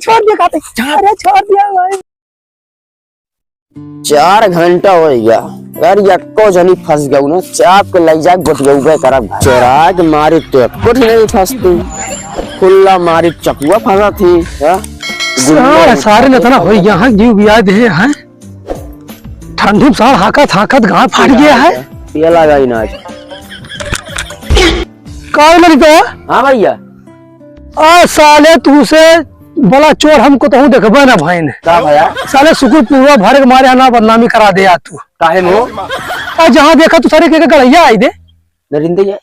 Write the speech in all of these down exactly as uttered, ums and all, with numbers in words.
छोड़ दिया खाते। अरे छोड़ दिया भाई। चार घंटा होइ गया, अगर यक्को जनी फंस गऊ ना, चाप के लई जाके गोतियउबे करब भाई। चोरा के मारी तो कुछ नहीं फंसती, खुल्ला मारी चकुआ फंसा थी। हाँ? सार, सारे न तना होइ गया है, जीव बिया दे हैं। ठंडी में सार हाकत हाकत गाँव फाट गया है। पिया लगा ही ना आज। का ललिता? हाँ भैया। आ साले, तू से बड़ा चोर हमको तो हूँ देखबे ना भाई ने। का भैया? साले सुकुर पुरवा भरे के मारे ना बदनामी करा दे यार तू। काहे मो? आ जहाँ देखा तू सारे के, के गड़ैया आई दे। नरिंदे ये।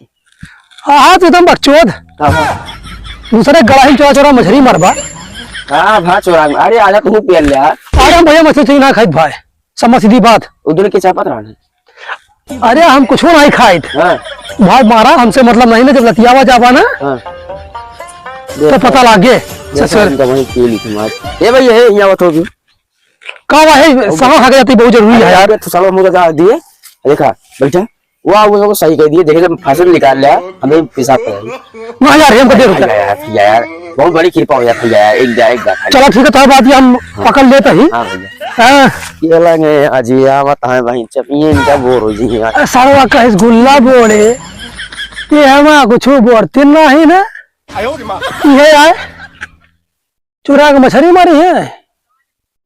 हाँ, तू एकदम बकचोद। का भा? दूसरे गड़ाही में चोरा चोरा मछरी मरबा। हाँ भा चोरा, अरे आजा तू पियल ले यार। अरे हम भैया मछरी उछरी ना खाइत भाई, समझ सीधी बात। उधर के चापत रहने। अरे हम कुछ नहीं खाइत। हाँ। भाई मारा, हमसे मतलब नहीं ना, जब लतियावा जाबा ना, हाँ। तो पता लागे। देखो, ससुर। इनका वहीं पी ली थी मार। ए भाई, ए, यहाँ आवत होगी। का हुआ है? अब सामान खा के जाती बहुत जरूरी है यार। तो सामान मुझे जा दिए। देखा, बैठा। वाह, वो लोग सही कह दिए। देखे, जब फसल निकाल लिया, हमें पेशाब करेंगे। वाह यार, हमको दे रुपया। यार, यार, बहुत बड़ी कृपा हो जाती है यार। एक जा, एक जा, खाली। चलो ठीक है, तो बात ये हम हाँ। पकड़ लेते ही। हाँ भैया। हाँ। ये लगे अजिया बताएं भाई, जब ये इनका बोर हो जी यार। अरे सरवा कहे गुल्ला बोले, ये हमारा कुछ बोलते नहीं ना। ये आए, चुरा के मछरी मारी है,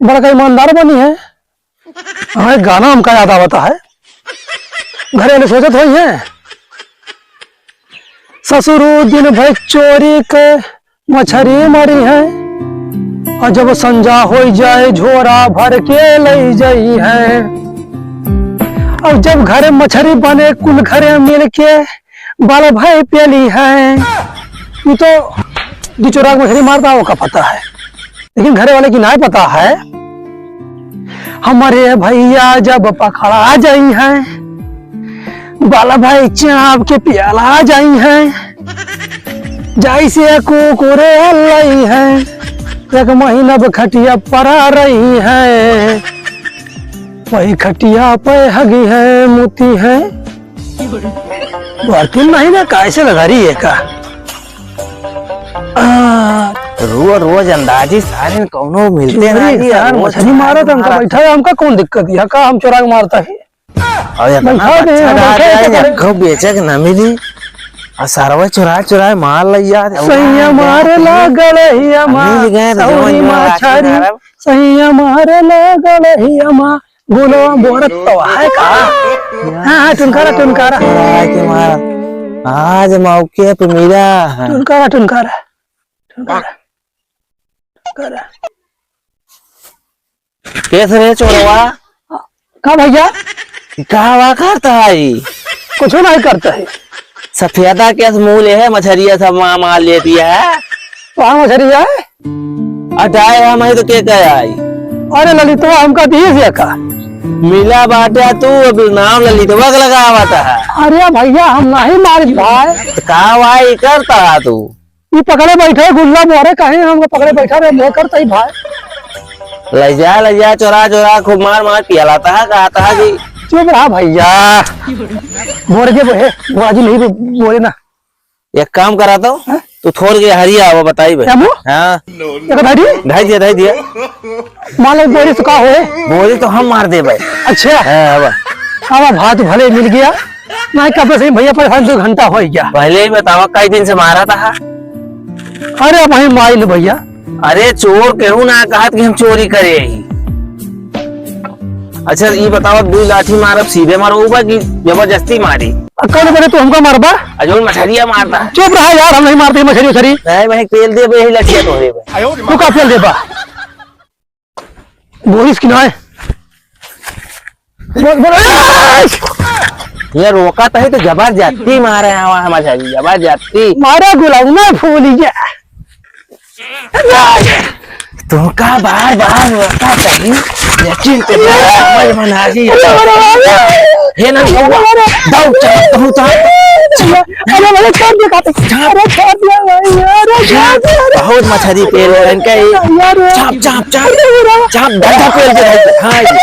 बड़का ईमानदार बनी है। हाँ, एक गाना हमका याद आवता है, घरे वाले सोचत होई है, ससुरू दिन भर चोरी के मछरी मारी है, और जब संझा हो जाए झोरा भर के ले जाई है। और जब घर मछरी बने कुल घरे मिल के बाल भाई पेली है। ये तो दो चोरा के मछरी मारता है, ओका पता है, लेकिन घरे वाले की नहीं पता है। हमारे भैया जब पकड़ा जाई हैं, बाला भाई चाप के प्याला जाई हैं, जैसे कुकुरे लई हैं, एक महीना अब खटिया परा रही हैं, वही खटिया पे हगी हैं, मुती हैं। बर्तन नहीं ना, कैसे लगा रही है का? आ, रोज रोज अंदाजी सारे कौनो मिलते अरे नहीं, यार, रोज मछली मारा तो हमका मारा। बैठा है, हमका कौन दिक्कत है? का हम चोरा के मारता है? और इतना बैठा दे, अच्छा बैठा डाल है, रहा है, बैठा है। खूब बेचे के ना मिली। और सरवा चुरा चुरा मार लई यार। सैया मारे ला गड़हिया माँ, मिल गए तो सौरी जवन माँ जवन छारी। मारब। सैया मारे ला गड़हिया माँ, गुलवा बोरत तो है का? हाँ, हाँ, टुनकारा, टुनकारा। चुरा के मार। आज मौके पे मिला है। टुनकारा, टुनकारा। टुनकारा। टुनकारा। कैसे रे चोरवा? का भैया? का वा करता है ई? कुछ नहीं करता है। सफेदा कैसे मुँह ले है, मछरिया सब मार, मार लेती है। वहाँ मछरिया है? अटाए हम है तो के कहे आई? अरे ललितवा हमका दिए से का? मिला बाटा तू, अभी नाम ललितवा का लगावत है। अरे भैया हम नहीं मारित भाई। तो का भाई करता है तू? ये पकड़े बैठे गुल्ला मोरे कहीं हमको पकड़े बैठा रहे, मोर करता ही भाई। ले जा, ले जा, चोरा, चोरा, खूब मार, मार, पियालाता है, कहता है कि चुप रहा भैया। बोर के बहे, बाजी नहीं बो-, बोले ना। एक काम करा तो, हाँ? तू थोड़ के हरिया आवा, बताई बे। क्या मुँह? हाँ। एक धारी? धाई दिया, धाई दिया। मान लो बोरी तो का होए? बोरी तो हम मार देबे। अच्छा। हाँ, अब। अब भात भले मिल गया। नहीं, कब से भैया परेशान, दो घंटा हो गया। पहले ही बतावा, कई दिन से मारा था? अरे, अब वही माइल भैया। अरे, चोर केहू ना कहत कि हम चोरी करे ही। अच्छा, ई बतावा, दो लाठी मारब सीधे मारबा कि जबरदस्ती मारी? आ, कौन बोले तू हमका मारबा? आ, जौन मछरिया मारता। चुप रहा यार, हम नहीं मारते मछरी उछरी। नहीं, मैं पेल देबे, यही लठिया तोहरे बे। तू का पेल देबा? बोलिस कि नाय? बोल, बोल, ए! ये रोका तो है तो जबरदस्ती मारे आवा है मछरी, जबरदस्ती। मारा गुलाब ना फूल गया। तुमका बार बार रोका तो है, लेकिन तुमने समझ में ना आई। अरे, अरे, अरे, अरे। हे ना, अरे, अरे। दौड़, चल, तू तो। अरे, अरे, छोड़ दे, काटे। अरे, छोड़ दिया भाई, अरे, छोड़ दिया, अरे। बहुत मछरी पेल है इनका ये। यार। चाप, चाप, चाप। अरे, अरे। चाप, धंधा पेल दे भाई। हाँ जी।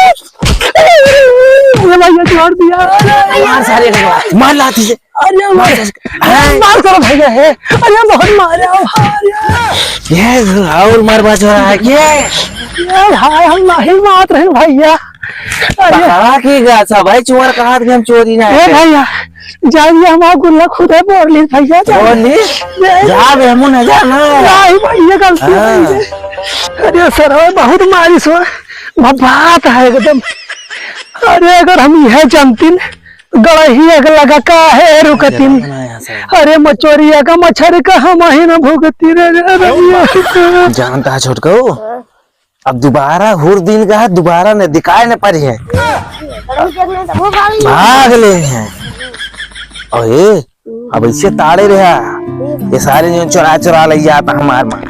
अरे भैया, छोड़ दिया। अरे मार सारे को, मार लाठी से। अरे मार, मार। मार करो भैया, हे। अरे बहुत मारे हो, अरे। ये और मार बाज रहा है, ये। ये भाई, हम नहीं मार रहे भैया। अरे। कहाँ की गाछा भाई, चोर कहाँ थे, हम चोरी ना ए है। भैया, जाइए, हमारा गुल्ला खुद है, बोल ली भैया, जा। बोल ली? नहीं। जा बे, हमू न जा ना। नहीं भैया, गलती हाँ। नहीं है। अरे सर, बहुत मारी सो, बात है एकदम। अरे अगर हम यह जानतीन, गड़ही अग लगा काहे रुकतीन। अरे मचोरिया का मच्छर का हम ही न भुगती रे, रे, रे। जानता है छोटकऊ, अब दुबारा हुर दिन का है, दुबारा न दिखाए न पड़ी है। भाग ले हैं। अरे, अब ऐसे ताड़े रहा, ये सारे जो चुरा चुरा ले जाता हमार माँ।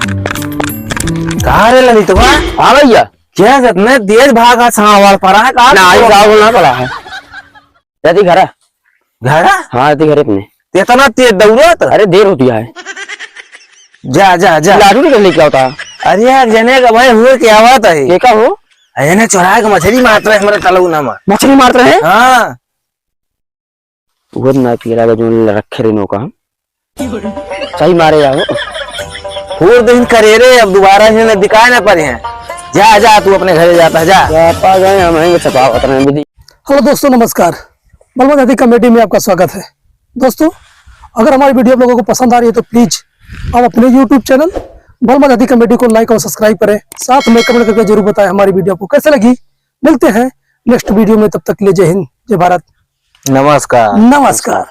कहाँ रे ललितवा? हाँ भैया। क्या कितने तेज भागा सांवल पड़ा है, कहाँ ना, आई सांवल ना पड़ा है। रहती घर है। घर है? हाँ, रहती घर अपने। इतना तेज दौड़त? अरे, देर होती है। जा, जा, जा। लाडू निकल लेके आता। अरे, एक जने का भाई हुए के आवत है। के का हो? अरे, ने चुरा के मछली मारत रहे हमारे तलौना में। मछली मारत रहे? हाँ। वो ना पीला का जोन रखे रहे नौका हम। सही मारे जाओ। हुर दिन करे रे, अब दुबारा इन्हें दिखाए ना पड़े हैं। जा, जा, तू अपने घरे जाता है, जा। जा, पा गए हम, आएंगे छपावत रहे विधि। हेलो दोस्तों, नमस्कार। बलमा जाति कॉमेडी में आपका स्वागत है। दोस्तों, अगर हमारी वीडियो आप लोगों को पसंद आ रही है तो प्लीज आप अपने YouTube चैनल बलमा जाति कॉमेडी को लाइक और सब्सक्राइब करें, साथ में कमेंट करके जरूर बताएं हमारी वीडियो आपको कैसे लगी। मिलते हैं नेक्स्ट वीडियो में, तब तक के लिए जय हिंद, जय भारत, नमस्कार। नमस्कार।